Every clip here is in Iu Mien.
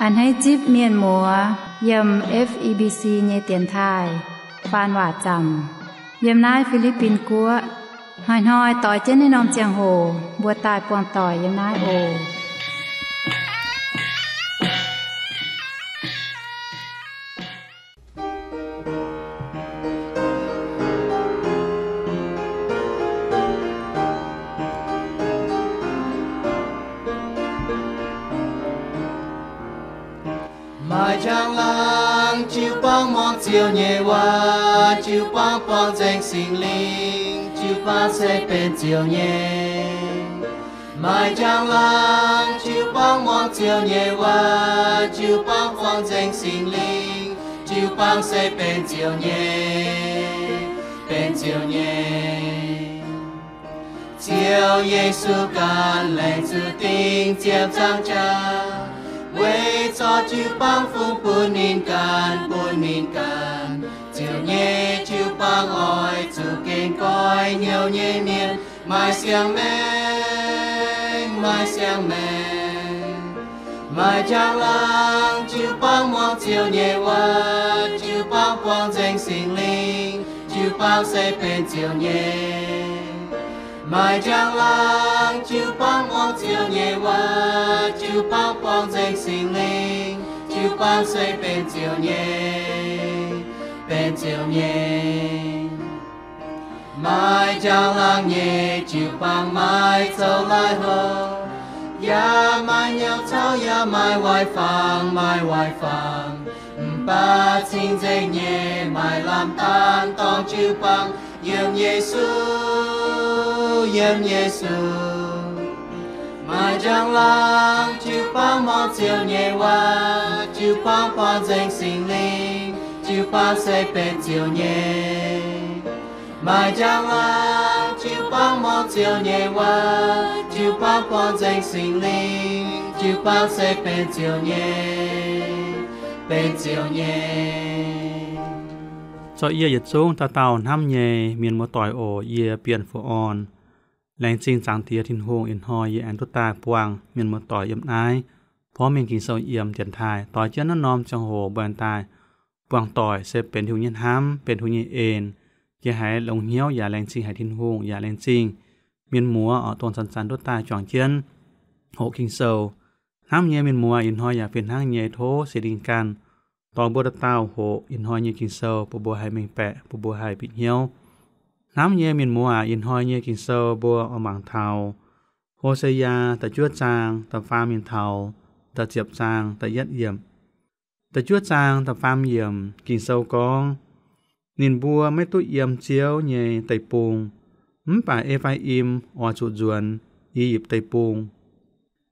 A'hneiv zipv mienh muoz yiem F E B C nyei dienx taaih faan waac zaamc yiem naaiv Fi^li^bin Guoqv. Hnoi-hnoi doix jienv naaiv norm ziangh hoc mbuo daaih buangh doic yiem naaiv oc. Maaih njang-laangc jiu-baang muangx Ziouv nyei waac, jiu-baang buangh nzengc Singx Lingh, jiu-baang se benx Ziouv nyei. Maaih njang-laangc jiu-baang muangx Ziouv nyei waac, jiu-baang buangh nzengc Singx Lingh, jiu-baang se benx Ziouv nyei, benx Ziouv nyei. Ziouv Yesu ganh laengz zuqc ding ziepc nzaangc jaax, weic zorqv jiu-baang fungx bun ninh ganh, bun ninh ganh. Ziouv nyei jiu-baang oix zuqc gengh goiv hnyouv nyei mienh, maaih siang maengc, maaih siang maengc. Maaih njang-laangc jiu-baang muangx Ziouv nyei waac, jiu-baang buangh nzengc Singx Lingh, jiu-baang se benx Ziouv nyei. Maaih njang-laangc jiu-baang muangx Ziouv nyei waac, jiu-baang buangh nzengc Singx Lingh, jiu-baang se benx Ziouv nyei, benx Ziouv nyei. Maaih njang-laangc nyei jiu-baang maiv zoux laaix hoc, yaac maaih nyauv caux yaac maaih waaic fangx, maaih waaic fangx. Mv baac cing-nzengc nyei maaih lamh daanh dorngx jiu-baang yiem Yesu, yiem Yesu. Maaih njang-laangc jiu-baang muangx Ziouv nyei waac, jiu-baang buangh nzengc Singx Lingh, jiu-baang se benx Ziouv nyei. Maaih njang-laangc jiu-baang muangx Ziouv nyei waac, jiu-baang buangh nzengc Singx Lingh, jiu-baang se benx Ziouv nyei, benx Ziouv nyei. Corc yie yietc zungv dauh dauh hnamv nyei mienh muoz-doic oc, yie Bienh Fu'on. Laengz zingh Zaangc Diex Tin-Hungh ih hnoi yie aengx duqv daaih buangh mienh muoz-doic yiem naaiv porv mengh Ging-Sou yiem dienx taaih doix jienv naaiv norm ziangh hoc mbuo aengx daaih buangh doic se benx Tin-Hungh nyei hnamv, benx Tin-Hungh nyei en. Jiex haiz longx hnyouv yaac laengz zingh haic Tin-Hungh, yaac laengz zingh mienh muoz oc, dongh zanc-zanc duqv daaih juangc jienv hoqc Ging-Sou. Hnamv nyei mienh muoz, ih hnoi yaac fih hnangv nyei tov Singx Lingh ganh dorh mbuo dauh dauh hoqc ih hnoi nyei Ging-Sou bun mbuo haih mengh baeqc, bun mbuo haih bieqc hnyouv. Hnamv nyei mienh muoz aac, ih hnoi nyei Ging-Sou mbuo oix mangc taux Ho^se^yaa da'juov zaang da'faam mingh taux da'ziepc zaang da'yietv yiemc. Da'juov zaang da'faam yiemc Ging-Sou gorngv, ninh mbuo maiv duqv yiem Ziouv nyei deic-bung, mv baac E^faa^im oix zuqc nzuonx I^yipv Deic-Bung.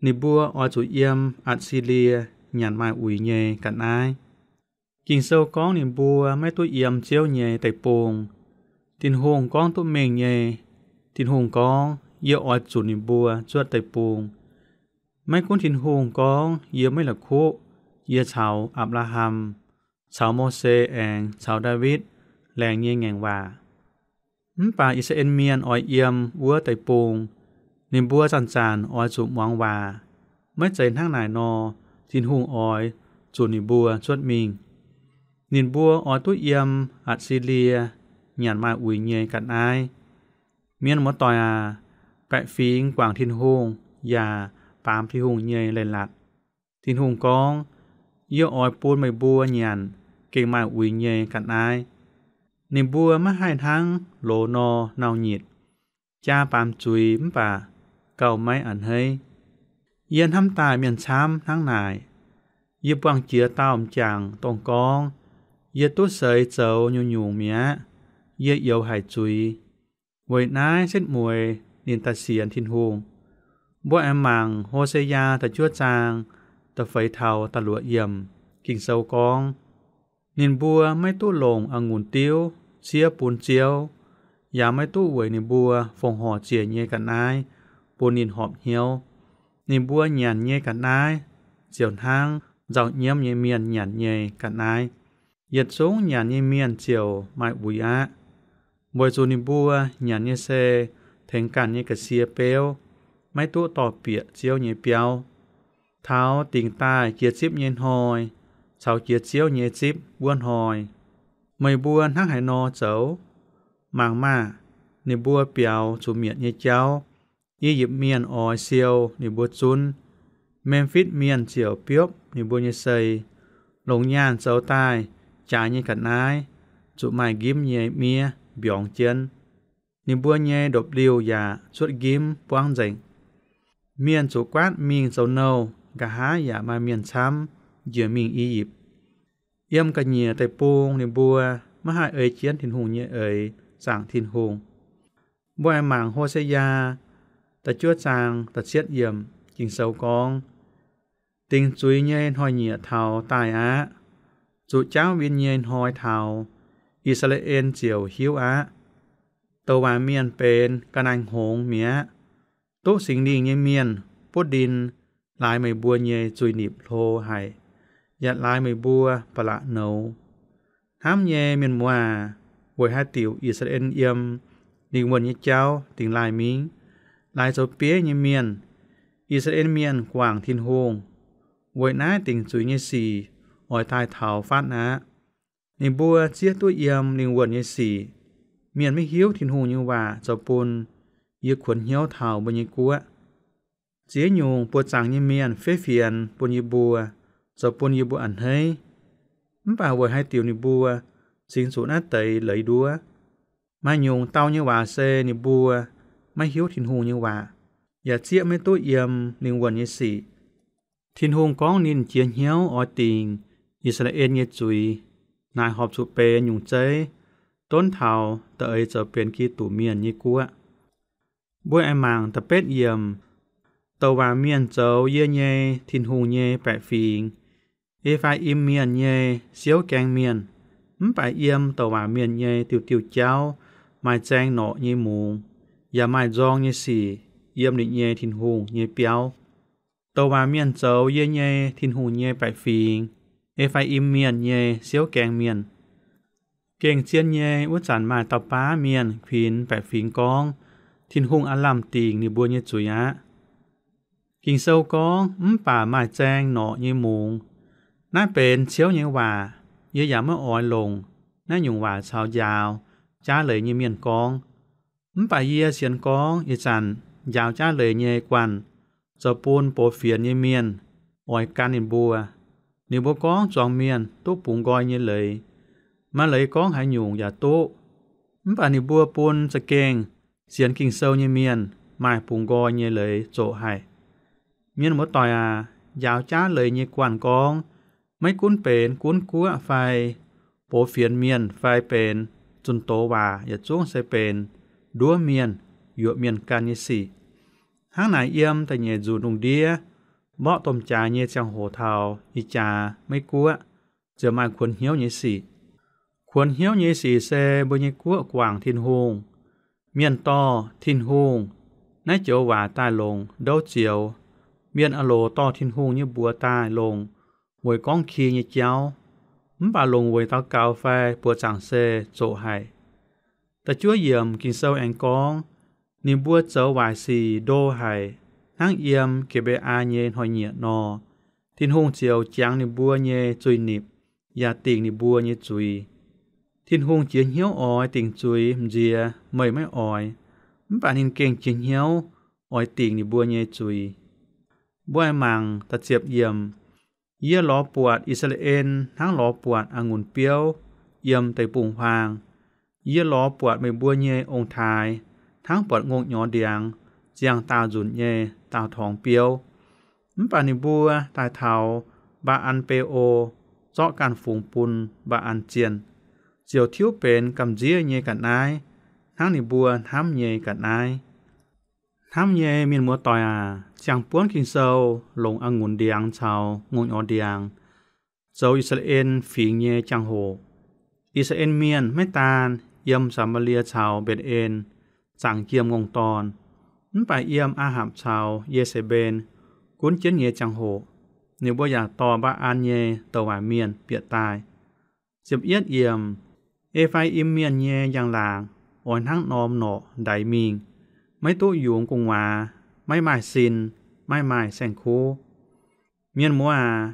Ninh mbuo oix zuqc yiem Atc^si^lie nyanc maaih uix nyei ga'naaiv. Ging-Sou gorngv ninh mbuo maiv duqv yiem Ziouv nyei deic-bung. Tin-Hungh gorngv duqv mengh nyei. Tin-Hungh gorngv, yie oix zunc ninh mbuo cuotv deic-bung. Maiv gunv Tin-Hungh gorngv, yie maiv la'kuqv yie caux Apc^laa^ham, caux Mose aengx caux Ndaawitv laengz nyei ngaengc waac. Mv baac I^saa^laa^en Mienh oix yiem wuov deic-bung, ninh mbuo zanc-zanc oix zuqc muangx waac. Maiv zeiz hnangv naaic nor, Tin-Hungh oix zunc ninh mbuo cuotv mingh. Ninh mbuo oix duqv yiem Atc^si^lie nyanc maaih uix nyei ga'naaiv. Mienh muoz-doic aac, baeqc fingx guangc Tin-Hungh yaac baamz Tin-Hungh nyei leiz-latc. Tin-Hungh gorngv, yie oix bun meih mbuo nyanc gengh maaih uix nyei ga'naaiv. Ninh mbuo maiv haih hnangv loz nor nau-nyitc, jaa baamz zuiz mv baac gauh maiv a'hneiv. Yie hnamv daaih mienh camv hnangv naaic. Yie buangh jiex dauh m'jangc dongh gorngv, yie duqv seix zoux nyungc-nyungc mi'aqv. Yie youx haic zuiz. Weic naaiv setv mueiz ninh daaih sienx Tin-Hungh. Mbuo aengx mangc Ho^se^yaa da'juov zaang da'feix taux da'luoqc yiemc. Ging-Sou gorngv, ninh mbuo maiv duqv longc a'ngunc diuv ciev bun Ziouv, yaac maiv duqv weic ninh mbuo fongc horc ziec nyei ga'naaiv bun ninh horpc hnyouv. Ninh mbuo nyanc nyei ga'naaiv ziouc hnangv nzauh nyiemv nyei mienh nyanc nyei ga'naaiv. Yietc zungv nyanc nyei mienh ziouc maaih uix aqv, weic zuqc ninh mbuo nyanc nyei se tengx ganh nyei ga'sie beuv, maiv duqv dorh bieqc Ziouv nyei biauv. taux dingc daaih jiex zipv nyei hnoi, caux jiex Ziouv nyei zipv wuov hnoi. Meih mbuo hnangv haaix nor zoux? Mangc maah! Ninh mbuo biaux zuqc mietc nyei jauv. I^yipv Mienh oix siou ninh mbuo zunv. Memfitv Mienh ziouc biopv ninh mbuo nyei sei. Longc nyaanh zoux daaih jaaix nyei ga'naaiv zuqc maaih nqimv nyei miev mbiorngz jienv. Ninh mbuo nyei ndopv-liuh yaac cuotv nqimv buangv nzengc. Mienh zuqc guaatv mingh zoux nouh, nqa'haav yaac maaih mienh camv njiec mingh I^yipv. Yiem ga'nyiec deic-bung ninh mbuo maiv haih ei jienv Tin-Hungh nyei eix zaangc Tin-Hungh. Mbuo aengx mangc Ho^se^yaa da'juov zaang da'cietv yiemc. Ging-Sou gorngv, Dingc zuiz nyei hnoi-nyieqc taux daaih aqv. Zuqc jaauv win nyei hnoi taux, I^saa^laa^en ziouc hiuv aqv. Douc waac mienh benx ga'naaiv-hngongx mi'aqv. Duqv Singx Lingh nyei mienh butv ndin laaix meih mbuo nyei zuiz-nipc hlo haic, yaac laaix meih mbuo ba'laqc nouz. Hnamv nyei mienh muoz aac, weic haaix diuc I^saa^laa^en yiem lingh wuonh nyei jauv dingx laaih mingh, laaix zoux bieiv nyei mienh? I^saa^laa^en Mienh guangc Tin-Hungh. Weic naaiv dingc zuiz nyei sic oix daaih taux fatv aqv. Ninh mbuo zieqv duqv yiem lingh wuonh nyei sic. Mienh maiv hiuv Tin-Hungh nyei waac zoux bun yie kuonx hnyouv taux mbuo nyei guoqv. Ziex nyungc buoz-zaangc nyei mienh fiev fienx bun yie mbuo, zoux bun yie mbuo a'hneiv. Mv baac weic haaix diuc ninh mbuo cingx zuqc naaiv deix leiz nduov? Maaih nyungc dau nyei waac se ninh mbuo maiv hiuv Tin-Hungh nyei waac, yaac zieqv maiv duqv yiem lingh wuonh nyei sic. Tin-Hungh gorngv ninh jiex hnyouv oix dingc I^saa^laa^en nyei zuiz. Naaic horpc zuqc benx nyungc zeiv, donv taux da'eix zoux benx Giduc Mienh nyei guoqv. Mbuo aengx mangc da'betv yiemc. Douc waac mienh zoux yie nyei Tin-Hungh nyei baeqc fingx, E^faa^im Mienh nyei siouv gaeng mienh. Mv baac yiem douc waac mienh nyei diuh diuh jauv maaih zaeng norqc nyei mungz, yaac maaih nzorng nyei sic yiem ninh nyei Tin-Hungh nyei biauv. Douc waac mienh zoux yie nyei Tin-Hungh nyei baeqc fingx, E^faa^im Mienh nyei siouv gaeng mienh. Gengh zien nyei, wuov zanc maaih dauh baav mienh kuinx baeqc fingx gorngv, Tin-Hungh aav lamh dingc ninh mbuo nyei zuiz aqv. Ging-Sou gorngv, Mv baac maaih zaeng norqc nyei mungz. Naaiv benx ciouv nyei waac. Yie yaac maiv oix longc naaiv nyungc waac caux njaaux jaav leiz nyei mienh gorngv. Mv baac yie sienx gorngv ih zanc njaaux jaav leiz nyei guanh zoux bun box fienx nyei mienh oix gan ninh mbuo. Ninh mbuo gorngv zuangx mienh duqv bungx nqoi nyei leiz. Maaih leiz gorngv haaix nyungc yaac duqv. Mv baac ninh mbuo bun za'gengh sienx Ging-Sou nyei mienh maaih bungx nqoi nyei leiz zoqc haic. Mienh muoz-doic aac, njaaux jaav leiz nyei guanh gorngv, maiv gunv benx gunv guoqv fai box fienx mienh fai benx zunh doz waac, yietc zungv se benx nduov mienh, yuoqc mienh gan nyei sic. Hnangv naaic, yiem da'nyeic nzunc lungh ndiev mborqv domh jaax nyei ziangh hoc taux ih jaax Meiv Guoqv ziouc maaih kuonx hnyouv nyei sic. Kuonx hnyouv nyei sic se mbuo nyei guoqv guangc Tin-Hungh. Mienh dorh Tin-Hungh naaiv joux waac daaih longc ndouv zioux. Mienh a'loc dorh Tin-Hungh nyei mbuox daaih longc weic gorngv ki nyei jauv, mv baac longc weic daux gaux fai buoz zaangc se zoqc haic. Da'juov yiemc Ging-Sou aengx gorngv, ninh mbuo zoux waaic sic ndo haic, hnangv yiem Ge^mbe^aa nyei hnoi-nyieqc nor. Tin-Hungh ziouc jangx ninh mbuo nyei zuiz-nipc yaac dingc ninh mbuo nyei zuiz. Tin-Hungh jiex hnyouv oix dingc zuiz m'nziex meih maiv oix, mv baac ninh gengh jiex hnyouv oix dingc ninh mbuo nyei zuiz. Mbuo aengx mangc da'ziepc yiemc. Yie lorz buatc I^saa^laa^en hnangv lorz buatc a'ngunc biouv yiem deic-bung-huaang. Yie lorz buatc meih mbuo nyei ong-taaix hnangv buatc ngongh nyorx ndiangx ziangh daauh nzunc nyei daauh torngx biouv. Mv baac ninh mbuo daaih taux Mbaa^an Be^o, zorqv ganh fungx bun Mbaa^an zienh, ziouc tiuv benx gamh nziev nyei ga'naaiv, hnangv ninh mbuo hnamv nyei ga'naaiv. Hnamv nyei mienh muoz-doic aac, ziangh buonv Ging-Sou longc a'ngunc ndiangx caux ngongh nyorx ndiangx zoux I^saa^laa^en Fingx nyei jangx-hoc. I^saa^laa^en Mienh maiv daan yiem Saa^maa^lie caux Mbetc^en zaangc jiem ngongh dorn, mv baac yiem Aa^hapc caux Ye^se^mben gunv jienv nyei jangx-hoc, ninh mbuo yaac dorh Mbaa^an nyei douc waac mienh bieqc daaih. Ziepc yietv yiemc. E^faa^im Mienh nyei njang-laangc oix hnangv norm norqc ndaix mingh, maiv duqv yungz gu'nguaaz, maiv maaih sin, maiv maaih saeng-kuv. Mienh muoz aac,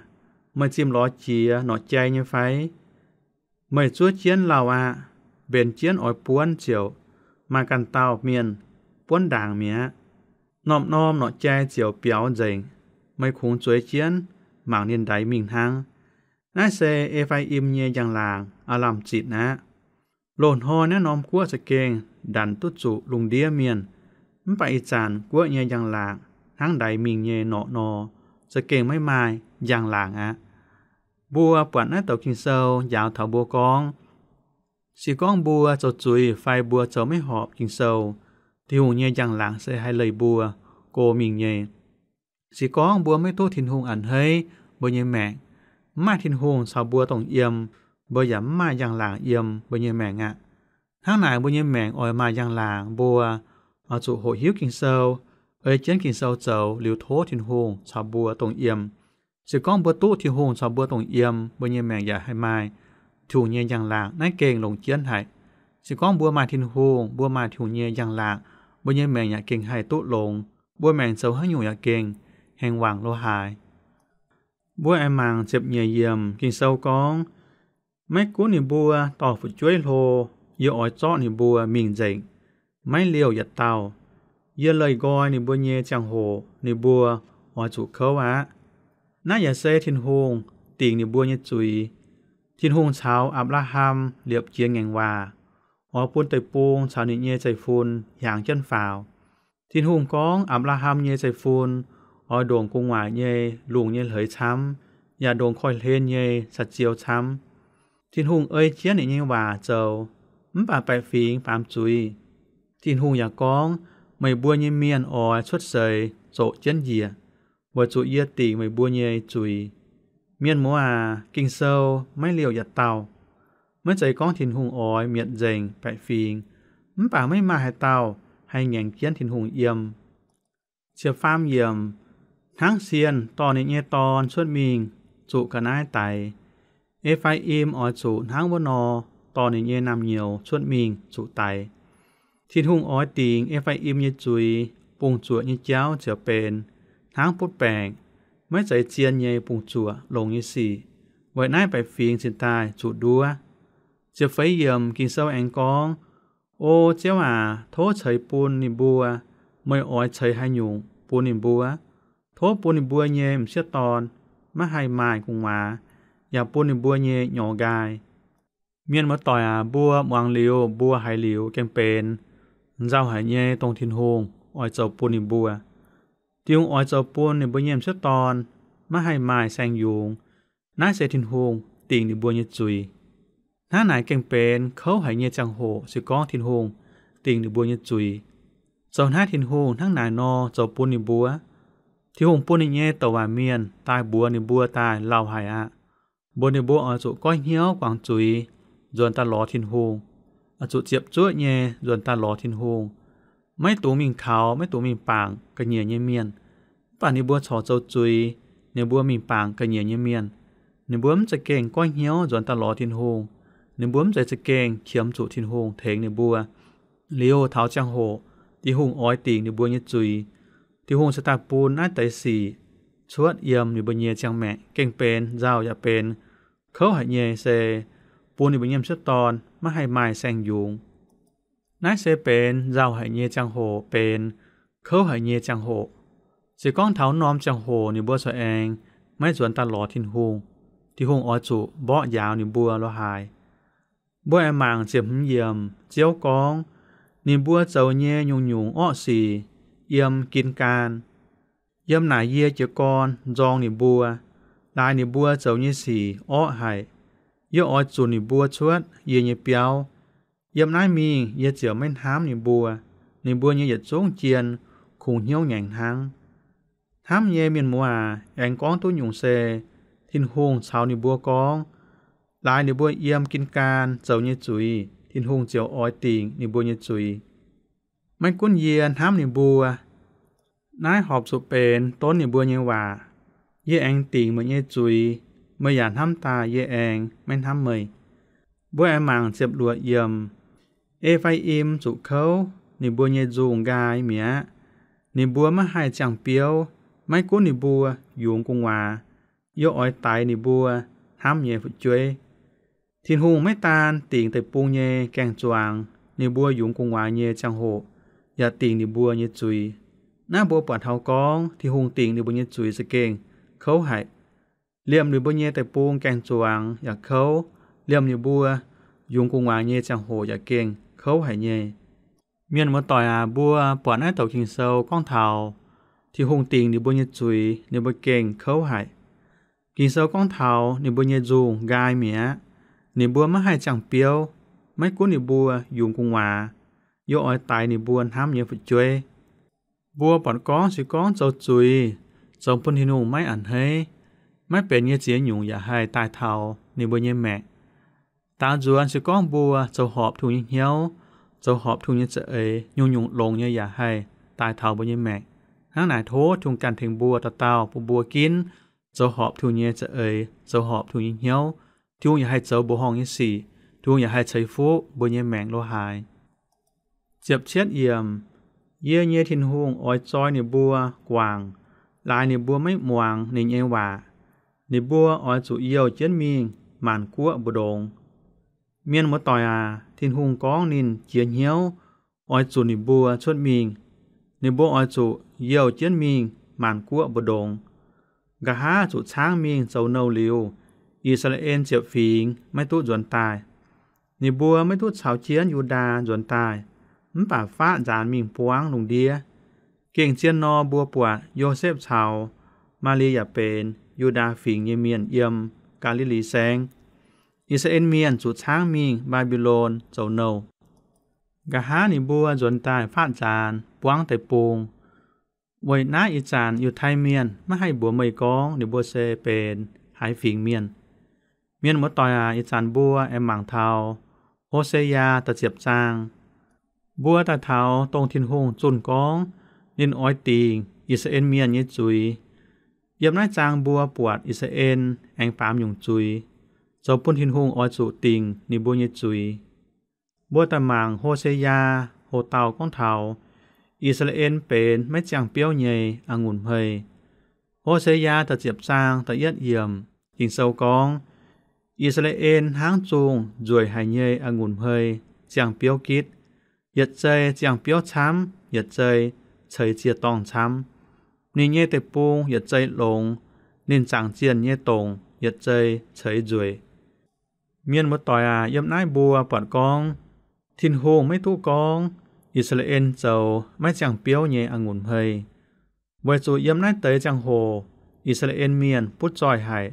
meih zimh lorz jiex norqc jai nyei fai? Meih zuov jienv lauh aqv. Mbenc jienv oix buonv ziouc maaih ganh dauh mienh buonv ndaangc mi'aqv. Norm-norm norqc jai ziouc biaux nzengc. Meih kungx zueiz jienv mangc ninh ndaix mingh hnangv. Naaiv se E^faa^im nyei njang-laangc aav lamh zitc aqv. Loz-hnoi naaiv norm guoqv za'gengh ndanc duqv zuqc lungh ndiev mienh, mv baac ih zanc guoqv nyei njang-laangc hnangv ndaix mingh nyei norqc nor, za'gengh maiv maaih njang-laangc aqv. Mbuo buatc naaiv douc Ging-Sou njaaux taux mbuo gorngv, se gorngv mbuo zoux zuiz fai mbuo zoux maiv horpc Ging-Sou, Tin-Hungh nyei njang-laangc se haih leih mbuo go mingh nyei. Se gorngv mbuo maiv duqv Tin-Hungh a'hneiv mbuo nyei maengc, mv maaih Tin-Hungh caux mbuo dongh yiem, mbuo yaac mv maaih njang-laangc yiem mbuo nyei maengc aqv. Hnangv naaic, mbuo nyei maengc oix maaih njang-laangc, mbuo oix zuqc hoqc hiuv Ging-Sou, ei jienv Ging-Sou zoux liuz tov Tin-Hungh caux mbuo dongh yiem. Se gorngv mbuo duqv Tin-Hungh caux mbuo dongh yiem, mbuo nyei maengc yaac haih maaih Tin-Hungh nyei njang-laangc. Naaiv gengh longc jienv haic. Se gorngv mbuo maaih Tin-Hungh, mbuo maaih Tin-Hungh nyei njang-laangc, mbuo nyei maengc yaac gengh haih duqv longx. Mbuo maengc zoux haaix nyungc yaac gengh hengx wangc lo haaix. Mbuo aengx mangc ziepc nyeic yiemc Ging-Sou gorngv, maiv gunv ninh mbuo dorh fu'jueiv hlo, yie oix zorqv ninh mbuo mingh nzengc, maiv liouh yietc dauh. Yie leih nqoi ninh mbuo nyei ziangh hoc ninh mbuo oix zuqc kouv aqv. Naaiv yaac se Tin-Hungh dingc ninh mbuo nyei zuiz. Tin-Hungh caux Apc^laa^ham liepc jiez ngaengc waac, oix bun deic-bung caux ninh nyei zeiv-fun hiaangx jienv faaux. Tin-Hungh gorngv Apc^laa^ham nyei zeiv-fun oix ndongc gu'nguaaic nyei lungh nyei hleix camv, yaac ndongc koiv-hlen nyei ca'ziou camv. Tin-Hungh ei jienv ninh nyei waac zoux, mv baac baeqc fingx baamz zuiz. Tin-Hungh yaac gorngv, meih mbuo nyei mienh oix cuotv seix zoqc jienv njiec, weic zuqc yie dingc meih mbuo nyei zuiz. Mienh muoz aac, Ging-Sou maiv liouh yietc dauh. Maiv zeiz gorngv Tin-Hungh oix mietc nzengc baeqc fingx, mv baac maiv maaih haaix dauh haih ngaengc jienv Tin-Hungh yiem. Ziepc faam yiemc, hnangv sienh dorh ninh nyei dorn cuotv mingh zuqc ga'naaiv daix, E^faa^im oix zuqc hnangv wuov nor dorh ninh nyei naamh nyouz cuotv mingh zuqc daix. Tin-Hungh oix dingc E^faa^im nyei zuiz, bungx-zuoqc nyei jauv ziouc benx hnangv butv baengc, maiv zeiz zien nyei bungx-zuoqc longx nyei sic. Weic naaiv baeqc fingx cingx daaih zuqc nduov. Ziepc feix yiemc Ging-Sou aengx gorngv, O Ziouv aac, tov ceix bun ninh mbuo meih oix ceix haaix nyungc bun ninh mbuo. Tov bun ninh mbuo nyei m'sieqv dorn maiv haih maaih gu'nguaaz, yaac bun ninh mbuo nyei nyorx nqaai. Mienh muoz-doic aac, mbuo muangx liuz, mbuo haiz liuz gengh benx nzauh haic nyei dongh Tin-Hungh oix zoux bun ninh mbuo. Tin-Hungh oix zoux bun ninh mbuo nyei m'sieqv dorn maiv haih maaih saeng-yungz. Naaiv se Tin-Hungh dingc ninh mbuo nyei zuiz. Hnangv naaic gengh benx kouv haic nyei ziangh hoc se gorngv Tin-Hungh dingc ninh mbuo nyei zuiz. Zoux naaiv Tin-Hungh hnangv naaic nor zoux bun ninh mbuo. Tin-Hungh bun ninh nyei douc waac mienh daaih mbuox ninh mbuo daaih lauh haic aqv. Mbuox ninh mbuo oix zuqc goiv hnyouv guangc zuiz nzuonx daaih lorz Tin-Hungh, oix zuqc ziepc zuoqv nyei nzuonx daaih lorz Tin-Hungh. Maiv dungx mingh kaux, maiv dungx mingh bangc ga'nyiec nyei mienh. Mv baac ninh mbuo corc zoux zuiz, ninh mbuo mingh bangc ga'nyiec nyei mienh. Ninh mbuo mv za'gengh goiv hnyouv nzuonx daaih lorz Tin-Hungh. Ninh mbuo mv zeiz za'gengh qiemx zuqc Tin-Hungh tengx ninh mbuo. Liuz taux ziangh hoc Tin-Hungh oix dingc ninh mbuo nyei zuiz, Tin-Hungh cingx daaih bun naaiv deix sic cuotv yiem ninh mbuo nyei ziangh maengc, gengh benx nzauh yaac benx kouv haic nyei se bun ninh mbuo nyei m'sieqv dorn maiv haih maaih saeng-yungz. Naaiv se benx nzauh haic nyei ziangh hoc, benx kouv haic nyei ziangh hoc. Se gorngv taux norm ziangh hoc ninh mbuo corc aengx maiv nzuonx daaih lorz Tin-Hungh, Tin-Hungh oix zuqc mborqv njaaux ninh mbuo lo haaix. Mbuo aengx mangc ziepc hmz yiemc, Ziouv gorngv, ninh mbuo zoux nyei nyungc-nyungc orqv sic yiem Gin^gaan. Yiem naaic yie jiez gorn nzorng ninh mbuo, laaix ninh mbuo zoux nyei sic orqv haic. Yie oix zunc ninh mbuo cuotv yie nyei biauv. Yiem naaiv mingh yie ziouc maiv hnamv ninh mbuo. Ninh mbuo nyei yietc zungv jien kungx hnyouv ngaengc hnangv. Hnamv nyei mienh muoz aac, aengx gorngv duqv nyungc se Tin-Hungh caux ninh mbuo gorngv, laaix ninh mbuo yiem Gin^gaan zoux nyei zuiz, Tin-Hungh ziouc oix dingc ninh mbuo nyei zuiz. Maiv gunv yie hnamv ninh mbuo, naaiv horpc zuqc benx donv ninh mbuo nyei waac. Yie aengx dingc meih nyei zuiz, meih yaac hnamv daaih yie aengx maiv hnamv meih. Mbuo aengx mangc ziepc luoqc yiemc. E^faa^im zuqc kouv ninh mbuo nyei nzungh nqaai mi'aqv. Ninh mbuo maiv haih ziangh biouv, maiv gunv ninh mbuo yungz gu'nguaaz, yie oix daix ninh mbuo hnamv nyei fu'jueiv. Tin-Hungh maiv daan dingc deic-bung nyei gaeng-zuangx, ninh mbuo yungz gu'nguaaz nyei ziangh hoc yaac dingc ninh mbuo nyei zuiz. Naaiv mbuo buatc taux gorngv Tin-Hungh dingc ninh mbuo nyei zuiz za'gengh kouv haic. Liemh ninh mbuo nyei deic-bung gaeng-zuangx yaac kouv, liemh ninh mbuo yungz gu'nguaaz nyei ziangh hoc yaac gengh kouv haic nyei. Mienh muoz-doic aac, mbuo buatc naaiv douc Ging-Sou gorngv taux Tin-Hungh dingc ninh mbuo nyei zuiz, ninh mbuo gengh kouv haic. Ging-Sou gorngv taux ninh mbuo nyei nzungh nqaai mi'aqv. Ninh mbuo maiv haih ziangh biouv. Maiv gunv ninh mbuo yungz gu'nguaaz, yie oix daix ninh mbuo hnamv nyei fu'jueiv. Mbuo buatc gorngv se gorngv zoux zuiz, zoux bun Tin-Hungh maiv a'hneiv, maiv benx nyei ziex nyungc yaac haih daaih taux ninh mbuo nyei maengc. Daaux nzuonx se gorngv mbuo zoux horpc Tin-Hungh nyei hnyouv, zoux horpc Tin-Hungh nyei za'eix, nyungc-nyungc longx nyei yaac haih daaih taux mbuo nyei maengc. Hnangv naaic tov Tin-Hungh ganh tengx mbuo dauh dauh, bun mbuo ginv zoux horpc Tin-Hungh nyei za'eix, zoux horpc Tin-Hungh nyei hnyouv. Tin-Hungh yaac haih zoux mbuoqc horngh nyei sic. Tin-Hungh yaac haih ceix fuqv mbuo nyei maengc lo haaix. Ziepc cietv yiemc. Yie nyei Tin-Hungh oix zoi ninh mbuo guangc, laaix ninh mbuo maiv muangx ninh nyei waac. Ninh mbuo oix zuqc youh jienv mingh maanc guoqv mbu'ndongx. Mienh muoz-doic aac, Tin-Hungh gorngv ninh jiex hnyouv oix zunc ninh mbuo cuotv mingh. Ninh mbuo oix zuqc youh jienv mingh maanc guoqv mbu'ndongx. Nqa'haav zuqc caangv mingh zoux nouh liuz, I^saa^laa^en Ziepc Fingx maiv duqv nzuonx daaih. Ninh mbuo maiv duqv caux jienv Yu^ndaa nzuonx daaih, mv baac faatv nzaanx mingh buangv lungh ndiev. Gengh zien nor, mbuo buatc Yosepv caux Maa^li yaac benx Yu^ndaa Fingx nyei mienh yiem Gaa^li^li Saengv. I^saa^laa^en Mienh zuqc caangv mingh Mbaa^mbi^lon zoux nouh. Nqa'haav ninh mbuo nzuonx daaih faatv nzaanx buangv deic-bung. Weic naaiv ih zanc Yiutai Mienh maiv haih mbuox meih gorngv ninh mbuo se benx haaix fingx mienh. Mienh muoz-doic aac, ih zanc mbuo aengx mangc taux Ho^se^yaa da'ziepc zaang. Mbuo daaih taux dongh Tin-Hungh zunh gorngv ninh oix dingc I^saa^laa^en Mienh nyei zuiz. Yiem naaiv zaang mbuo buatc I^saa^laa^en aengx baamz nyungc zuiz, zoux bun Tin-Hungh oix zuqc dingc ninh mbuo nyei zuiz. Mbuo daaih mangc Ho^se^yaa Ho^dauh gorngv taux I^saa^laa^en benx maiv ziangh biouv nyei a'ngunc hmei. Ho^se^yaa da'ziepc zaang da'yietv yiemc, Ging-Sou gorngv, I^saa^laa^en hnangv zungh nzueic haic nyei a'ngunc hmei ziangh biouv gitv. Yietc zei ziangh biouv camv, yietc zei ceix ziec-dorngh camv. Ninh nyei deic-bung yietc zei longx, ninh zaangc zienh nyei dongc yietc zei ceix nzueic. Mienh muoz-doic aac, yiem naaiv mbuo buatc gorngv, Tin-Hungh maiv duqv gorngv I^saa^laa^en zoux maiv ziangh biouv nyei a'ngunc hmei, weic zuqc yiem naaiv deix ziangh hoc I^saa^laa^en Mienh butv zoih haic.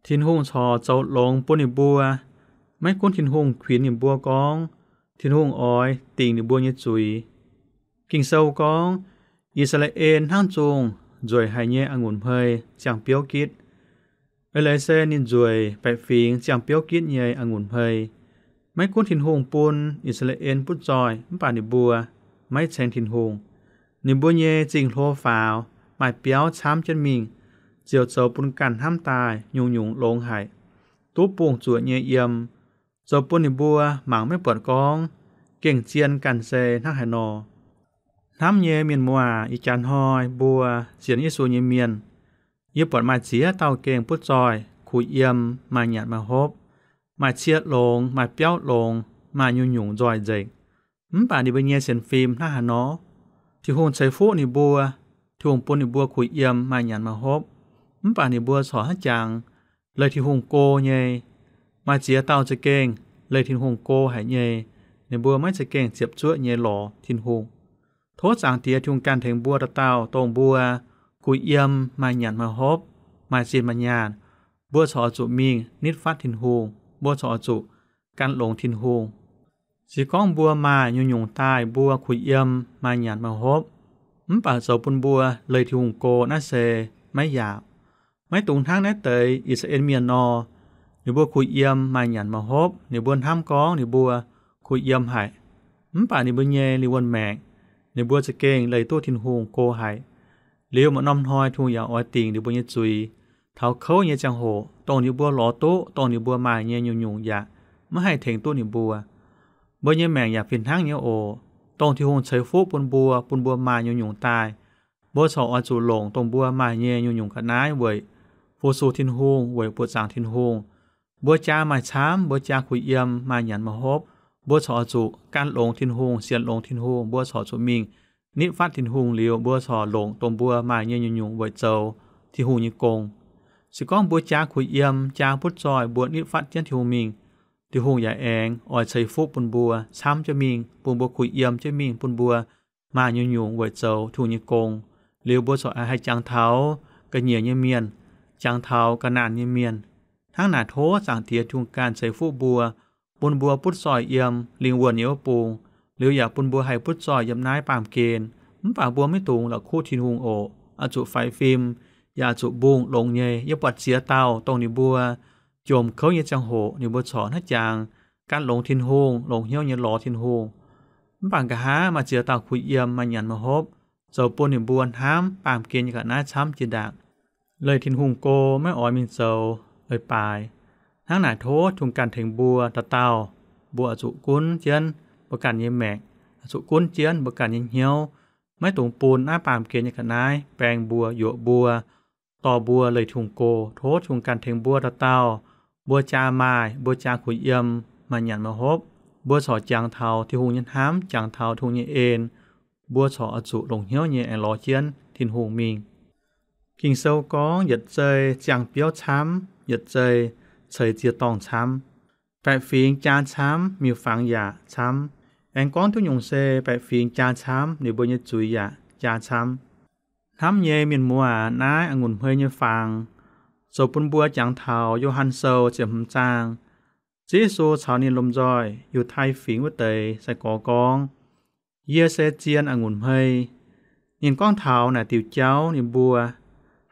Tin-Hungh corc zoux longx bun ninh mbuo. Maiv gunv Tin-Hungh kuinx ninh mbuo gorngv Tin-Hungh oix dingc ninh mbuo nyei zuiz. Ging-Sou gorngv, I^saa^laa^en hnangv zungh nzueic haic nyei a'ngunc hmei ziangh biouv gitv. Eix leiz se ninh nzueic baeqc fingx ziangh biouv gitv nyei a'ngunc hmei. Maiv gunv Tin-Hungh bun I^saa^laa^en butv zoih mv baac ninh mbuo maiv ceng Tin-Hungh. Ninh mbuo nyei zingh hlo faaux maaih biauv camv jienv mingh, ziouc zoux bun ganh hnamv daaih nyungc-nyungc longx haic, duqv bungx-zuoqc nyei yiem, zoux bun ninh mbuo mangc maiv buatc gorngv gengh zien ganh se hnangv haaix nor. Hnamv nyei mienh muoz aac, ih jaax hnoi mbuo sienx Yesu nyei mienh, yie buatc maaih ziex dauh gengh butv zoih, kuh yiem, maaih nyanc maaih hopv, maaih cie longx, maaih biauv longx, maaih nyungc-nyungc nzoih nzengc. Mv baac ninh mbuo nyei sienx fim hnangv haaix nor? Tin-Hungh ceix fuqv ninh mbuo. Tin-Hungh bun ninh mbuo kuh yiem, maaih nyanc maaih hopv, mv baac ninh mbuo corc haiz jangx leih Tin-Hungh go nyei. Maaih ziex dauh za'gengh leih Tin-Hungh go haic nyei. Ninh mbuo maiv za'gengh ziepc zuoqv nyei lorz Tin-Hungh. Tov Zaangc Diex Tin-Hungh ganh tengx mbuo dauh dauh, dongh mbuo kuh yiem, maaih nyanc maaih hopv, maaih zinh maaih nyaanh, mbuo corc oix zuqc mingh nitv fatv Tin-Hungh. Mbuo corc oix zuqc gan longx Tin-Hungh. Se gorngv mbuo maaih nyungc-nyungc daaih mbuo kuh yiem, maaih nyanc maaih hopv, mv baac zoux bun mbuo leih Tin-Hungh go naaiv se maiv yaauc. Maiv dungx hnangv naaiv deix I^saa^laa^en Mienh nor, ninh mbuo kuh yiem, maaih nyanc maaih hopv, ninh mbuo hnamv gorngv ninh mbuo kuh yiem haic, mv baac ninh mbuo nyei lingh wuonh maengc, ninh mbuo za'gengh leih duqv Tin-Hungh go haic. Liuz maaih norm hnoi Tin-Hungh yaac oix dingc ninh mbuo nyei zuiz. Taux kouv nyei ziangh hoc, dongh ninh mbuo lorz duqv, dongh ninh mbuo maaih nyei nyungc-nyungc yaac maiv haih tengx duqv ninh mbuo. Mbuo nyei maengc yaac fih hnangv nyei oc. Dongh Tin-Hungh ceix fuqv bun mbuo, bun mbuo maaih nyungc-nyungc daaih, mbuo corc oix zuqc longc dongh mbuo maaih nyei nyungc-nyungc ga'naaiv weic bu su Tin-Hungh weic buoqc zaangc Tin-Hungh. Mbuo jaa maaih camv, mbuo jaa kuh yiem, maaih nyanc maaih hopv, mbuo corc oix zuqc gan longx Tin-Hungh, sienx longx Tin-Hungh. Mbuo corc zuqc mingh nitv fatv Tin-Hungh liuz, mbuo corc longc dongh mbuo maaih nyei nyungc-nyungc weic zoux Tin-Hungh nyei gong. Se gorngv mbuo jaa kuh yiem, jaa butv zoih, mbuo nitv fatv jienv Tin-Hungh mingh, Tin-Hungh yaac aengx oix ceix fuqv bun mbuo camv jienv mingh, bun mbuo kuh yiem jienv mingh, bun mbuo maaih nyungc-nyungc weic zoux Tin-Hungh nyei gong. Liuz mbuo corc haih jangx taux ga'nyiec nyei mienh, jangx taux ga'naanc nyei mienh. Hnangv naaic tov Zaangc Diex Tin-Hungh ganh ceix fuqv mbuo, bun mbuo butv zoih yiem lingh wuonh nyei wuov bung, liuz yaac bun mbuo haih butv zoih yiem naaiv baamh gen. Mv baac mbuo maiv dungx la'kuqv Tin-Hungh oc. Oix zuqc faix fim, yaac zuqc mbungh longx nyei. Yie buatc ziex dauh dongh ninh mbuo jomc kouv nyei ziangh hoc, ninh mbuo corc hnangv jangx gan longx Tin-Hungh, longx hnyouv nyei lorz Tin-Hungh. Mv baac nqa'haav maaih ziex dauh kuh yiem, maaih nyanc maaih hopv, zoux bun ninh mbuo hnamv baamh gen nyei ga'naaiv camv jiex ndaangc. Leih Tin-Hungh go, maiv oix mingh zoux leiz-baaix. Hnangv naaic tov Tin-Hungh ganh tengx mbuo dauh dauh. Mbuo oix zuqc gunv jienv mbuo ganh nyei maengc, oix zuqc gunv jienv mbuo ganh nyei hnyouv, maiv dungx bun naaiv baamh gen nyei ga'naaiv baeng mbuo, yuoqc mbuo, dorh mbuo leih Tin-Hungh go. Tov Tin-Hungh ganh tengx mbuo dauh dauh. Mbuo jaa maaih, mbuo jaa kuh yiem, maaih nyanc maaih hopv, mbuo corc jangx taux Tin-Hungh nyei hnamv, jangx taux Tin-Hungh nyei en. Mbuo corc oix zuqc longc hnyouv nyei aengx lorz jienv Tin-Hungh mingh. Ging-Sou gorngv yietc zei ziangh biouv camv, yietc zei ceix ziex dorngh camv. Baeqc fingx jaa camv, miuc-fangx yaac camv. Aengx gorngv duqv nyungc se baeqc fingx jaa camv, ninh mbuo nyei zuiz yaac jaa camv. Hnamv nyei mienh muoz aac, naaiv a'ngunc hmei nyei fangx zoux bun mbuo jangx taux Yo^han Sou ziepc hmz zaang. Ziouv Yesu caux ninh lomh nzoih Yiutai Fingx wuov deix sai-gorx gorngv, Yie se zien a'ngunc hmei. Ninh gorngv taux naaic diuc jauv ninh mbuo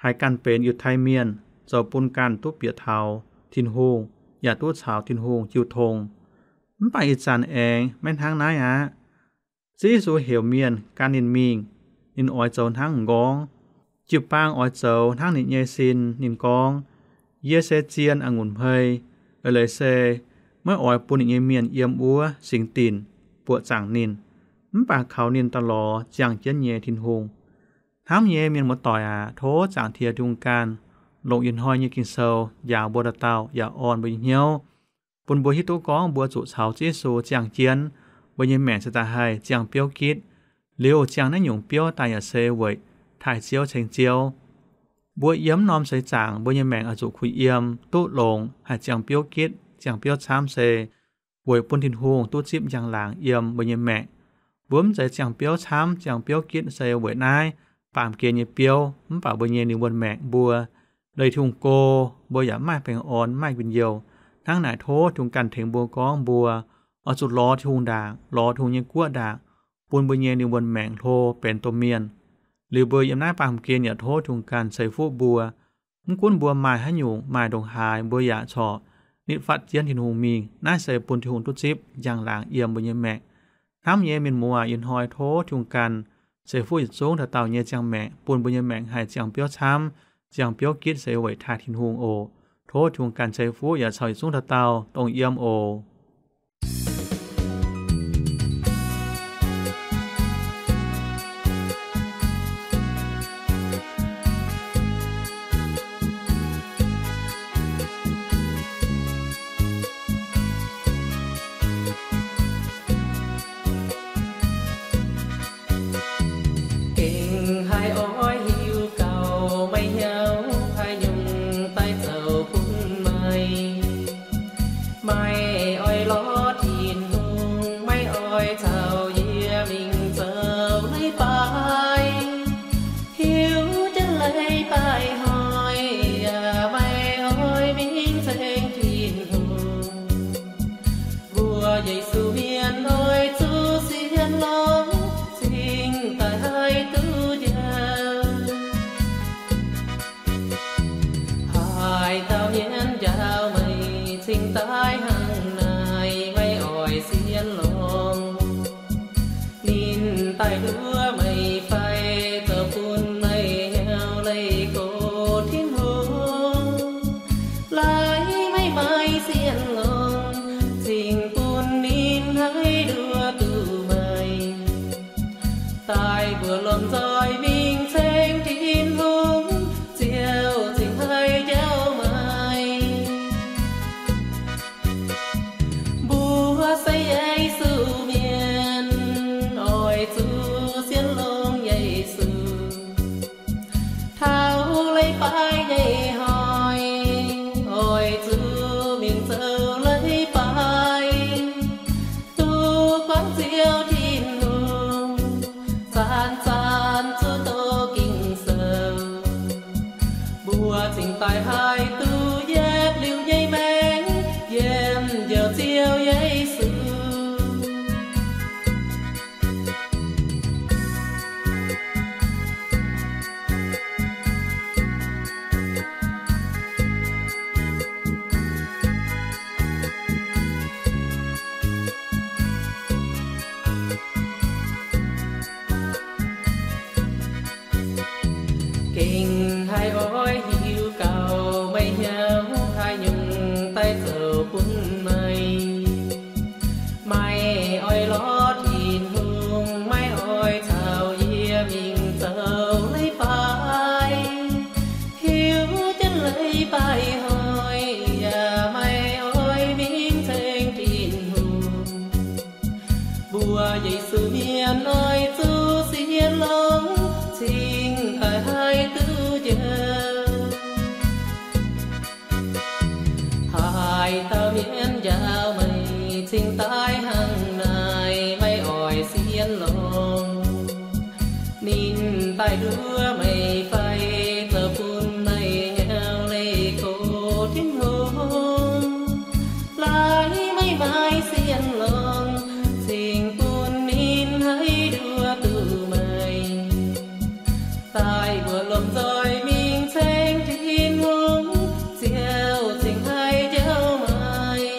haih ganh benx Yiutai Mienh, zoux bun ganh duqv bieqc taux Tin-Hungh, yaac duqv caux Tin-Hungh jiu tong. Mv baac ih zanc aengx maiv hnangv naaiv aqv. Ziouv Yesu heuc mienh gan ninh mingh. Ninh oix zoux hnangv m'nqorngv. Jiu-baang oix zoux hnangv ninh nyei sin. Ninh gorngv, Yie se zien a'ngunc hmei. Eix leiz se maiv oix bun ninh nyei mienh yiem wuov singx dinc buoqc zaangc ninh, mv baac kaux ninh daaih lorz ziangh jienv nyei Tin-Hungh. Hnamv nyei mienh muoz-doic aac, tov Zaangc Diex Tin-Hungh ganh longc ih hnoi nyei Ging-Sou njaaux mbuo dauh dauh yaac orn mbuo nyei hnyouv, bun mbuo hiuv duqv gorngv mbuo zuqc caux Ziouv Yesu ziangh jienv, mbuo nyei maengc se daaih haih ziangh biouv gitv. Liuz ziangh naaiv nyungc biouv daaih yaac se weic taaih Ziouv ceng Ziouv. Mbuo yiem norm seix zaangc mbuo nyei maengc oix zuqc kuh yiem, duqv longx, haih ziangh biouv gitv, ziangh biouv camv se weic bun Tin-Hungh duqv zipv njang-laangc yiem mbuo nyei maengc. Mbuo mv zeiz ziangh biouv camv, ziangh biouv gitv se weic naaiv baamh gen nyei biouv, mv baac mbuo nyei lingh wuonh maengc mbuo leih Tin-Hungh go, mbuo yaac maaih baengh orn, maaih njien-youh. Hnangv naaic tov Tin-Hungh ganh tengx mbuo gorngv mbuo oix zuqc lorz Tin-Hungh ndaangc, lorz Tin-Hungh nyei guoqv ndaangc, bun mbuo nyei lingh wuonh maengc hlo benx domh mienh. Liuz mbuo yiem naaiv baamh gen yaac tov Tin-Hungh ganh ceix fuqv mbuo. Mv gunv mbuo maaih haaix nyungc, maaih ndongc haaix, mbuo yaac corc nitv fatv jienv Tin-Hungh mingh. Naaiv se bun Tin-Hungh duqv zipv njang-laangc yiem mbuo nyei maengc. Hnamv nyei mienh muoz, ih hnoi tov Tin-Hungh ganh ceix fuqv yietc zungv dauh dauh nyei ziangh maengc, bun mbuo nyei maengc haih ziangh biouv camv, ziangh biouv gitv se weic taaih Tin-Hungh oc. Tov Tin-Hungh ganh ceix fuqv yaac caux yietc zungv dauh dauh dongh yiem oc. Gengh haih oix hiuv gaux, maiv hiuv haaix nyungc daaih zoux bun meih. Maiv oix lorz Tin-Hungh, maiv oix caux yie mingh zoux leiz-baaix. Hiuv jienv leiz-baaix hnoi, yaac maiv oix mingh ceng Tin-Hungh. Mbuo Yesu mienh oix zuqc sienx longx, cingx daaih haih duqv njoux. Haaix dauh nyienz njaaux meih, cingx daaih hnangv naaic, maiv oix sienx longx. Ninh daaih nduov meih fai, zoux bun meih hnyouv leih gox Tin-Hungh. Laaix meih maiv sienx longx, cingx bun ninh haih nduov duqv meih. Daaih mbuox lomh nzoih mingh ceng Tin-Hungh, Ziouv cingx haih njaaux Njoux Ziouv Yesu. Gengh haih oix hiuv gaux meih hnyouv haaix nyungc daaih zoux bun meih. Maiv oix lorz Tin-Hungh, maiv oix caux yie mingh zoux leiz-baaix. Hiuv jienv leiz-baaix hnoi yaac maiv oix mingh ceng Tin-Hungh. Mbuo Yesu mienh oix zuqc sienx longx cingx daaih haih duqv njoux. Haaix dauh mienh njaaux meih cingx daaih hnangv naaic, maiv oix sienx longx. Ninh daaih nduov meih fai zoux bun meih hnyouv leih gox Tin-Hungh. Laaix meih maiv sienx longx, cingx bun ninh haih nduov duqv meih. Daaih mbuo lomh nzoih mingh ceng Tin-Hungh, Ziouv cingx haih njoux meih.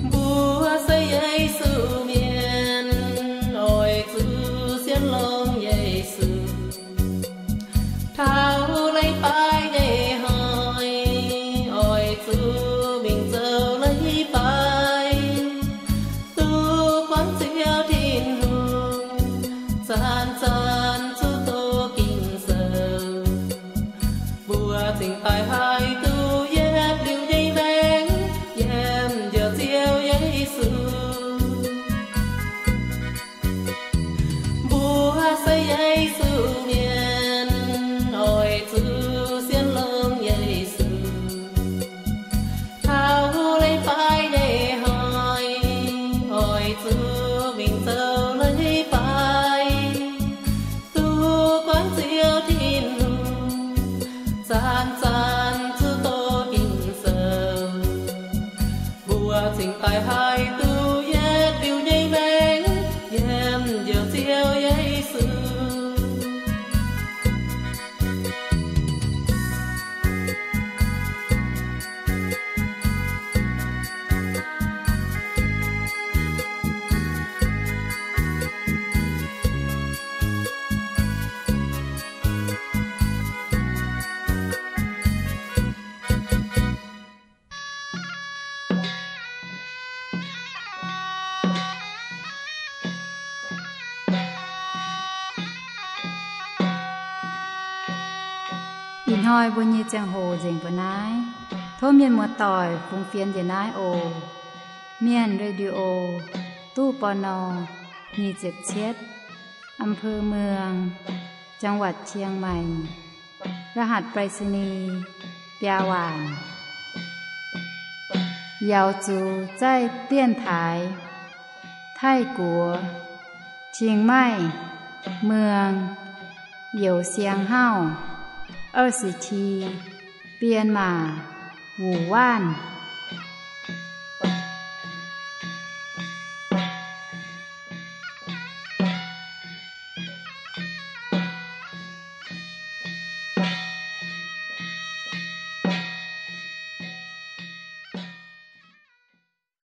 Mbuo se Yesu mienh, oix zuqc sienx longx Yesu. Taux leiz-baaix nyei hnoi, oix zuqc mingh zoux leiz-baaix, duqv guangc Ziouv Tin-Hungh, zanc-zanc zuqc doqc Ging-Sou. Mbuo cingx daaih haih duqv yietc liuz nyei maengc yiem Njoux Ziouv Yesu. Mbuo se Yesu mienh, oix zuqc sienx longx Yesu. Taux leiz-baaix nyei hnoi, oix zuqc mingh zoux leiz-baaix, duqv guangc Ziouv Tin-Hungh, zanc-zanc zuqc doqc Ging-Sou. Mbuo cingx daaih haih duqv yietc liuz nyei maengc yiem Njoux Ziouv Yesu. Ih hnoi mbuo nyei ziangh hoc nzengc mbuo naaiv. Tov mienh muoz-doic fungx fienx njiec naaiv oc. Mienh Radio, ตู้ ปณ. nyic ziepc cietv, อำเภอเมือง จังหวัดเชียงใหม่ รหัสไปรษณีย์ biaa waanc. Yaux zuqc zaih dienx taaix Taiv-Guoqv, Chiang Mai, Muang, Youz Siang Hauv, 二十七, Bienh Maac, Wuc Waanv.